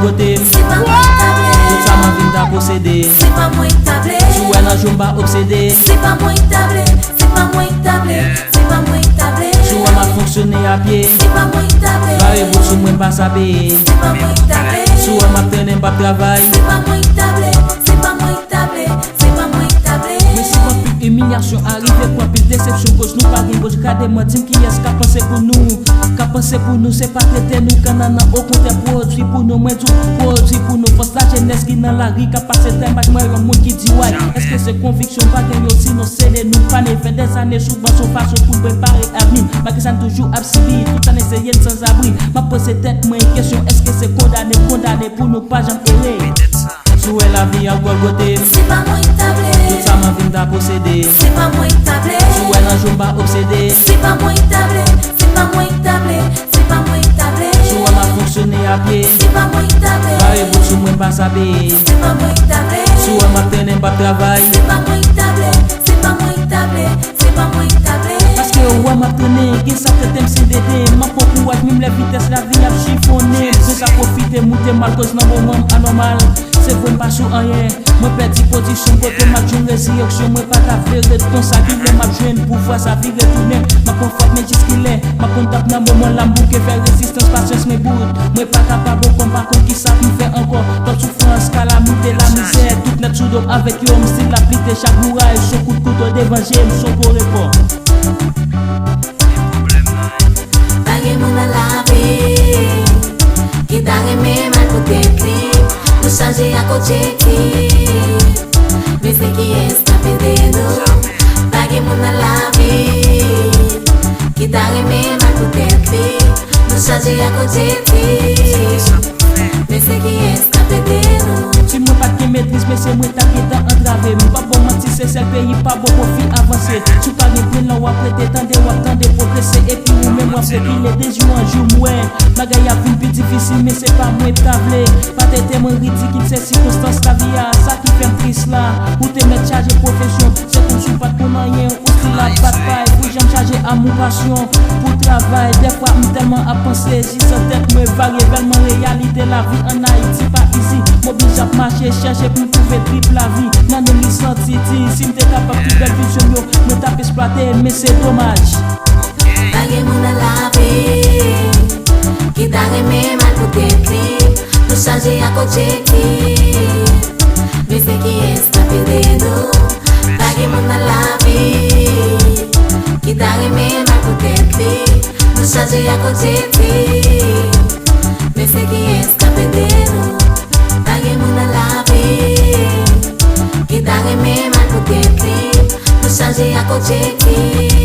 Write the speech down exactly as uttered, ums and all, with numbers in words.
Kote m. Se pa mwen k ta vle. Tout sa m anvi m ta posede. Se pa mwen k ta vle. Si w wè nan jou m pa obsede. Se pa mwen k ta vle. Se pa mwen k ta vle. Se pa mwen k ta vle. Si w wè m ap fonksyone a pye. Se pa mwen k ta vle. Bare bout sou mwen m pa sape. Se pa mwen k ta vle. Si w wè m ap trennen m p ap travay. Se pa mwen k ta vle. Se pa mwen k ta vle. Se pa mwen k ta vle. Men si anpil imilyasyon arive, pran anpil desepsyon, koz nou pa gen bòs, gade mwen, di m kiyès k ap panse pou nou. K ap panse pou nou, se pa trete nou kannannan, okontrè pwodui pou nou, mwen di w pwodui pou nou. Fòs lajenès ki nan lari k ap pase tèl mach, mwen yon moun ki di way. Èske se konviksyon pa gen yo, sinon se de nou pa neve dèzane sou ban, se yon fason pou n prepare avni. Malgre sa n toujou ap sibi, tout sa n eseye n sanzabri. M ap poze tèt mwen kesyon, èske se kondane, kondane pou nou pa janm ere? Si w wè lavi ap gòlgote m. Se pa mwen k ta vle. Tout sa m anvi m ta posede. Se pa mwen k ta vle. Si w wè nan jou m pa obsede. Se pa mwen k ta vle. Se pa mwen k ta vle. Se pa mwen k ta vle. Si w wè m ap fonksyone a pye. Se pa mwen k ta vle. Bare bout sou mwen m pa sape. Se pa mwen k ta vle. Si w wè m ap trennen m p ap travay. Se pa mwen k ta vle. Se pa mwen k ta vle. Se pa mwen k ta vle. Paske w wè m ap trennen, gen sa k rete m sen dede. M ap pran kouraj, menm lè vitès lavi ap chifonnen. Mwen ka pwofite moute m al koz nan moman m anòmal. Se vre m pa sou anyen. Mwen pèdi pozisyon kote m ap jwenn rezireksyon. Mwen pa ta vle ret konsa, kilè m ap jwenn pouvwa sa vire tounen. M ap pran fwat men jiskilè. M ap konn tap nan moman la m bouke fè rezistans pasyans men bout. Mwen pa kapab ankò, m pa konn kisa pou m fè ankò. Twòp soufrans, kalamite, lamizè, tout nèt sou do m avèk yo, m still ap lite chak bouraj, son kout kouto devan je m, son gwo rekò. Pa gen moun nan lavi ki ta renmen mal pou tèt li. Nou chaje ak objektif, men se kiyès k ap ede nou? Pa gen moun nan lavi ki ta renmen mal pou tèt li. Nou chaje ak objektif, men se kiyès k ap ede nou? Si mwen pa t gen metriz, mesye, mwen t ap gentan antrave. M p ap ba w manti, se sèl peyi pa ba w pwofi avanse. Si w pa gen plen lan w ap rete, tande, w ap tande pwogrese, epi ou menm w ap rekile. De jou an jou, m wè bagay ap vin pi difisil, men se pa mwen k ta vle. Pa tete mwen ridikil, se sikonstans lavi a, sa ki fè m tris la. Ou te mèt chaje pwofesyon, se kòmsi w pa t konn anyen, ou still ap bat pay pou janm chaje amou pasyon pou travay. Dèfwa m tèlman ap panse, jis an tèt mwen vage, tèlman reyalite lavi ann Ayiti pa izi. M oblije ap mache, chèche pou m twouve trip lavi. Nan menm li santi di, si m te kapab tout bèl vizyon m yo, mwen t ap eksplwate, men se domaj. Pa gen moun nan lavi ki ta renmen mal pou tèt li. Nou chaje ak objektif, men se kiyès k ap ede nou? Pa gen moun nan lavi ki ta renmen mal pou tèt li. Nou chaje ak objektif, men se kiyès k ap ede nou? Pa gen moun nan lavi ki ta renmen mal pou tèt li. Nou chaje ak objektif,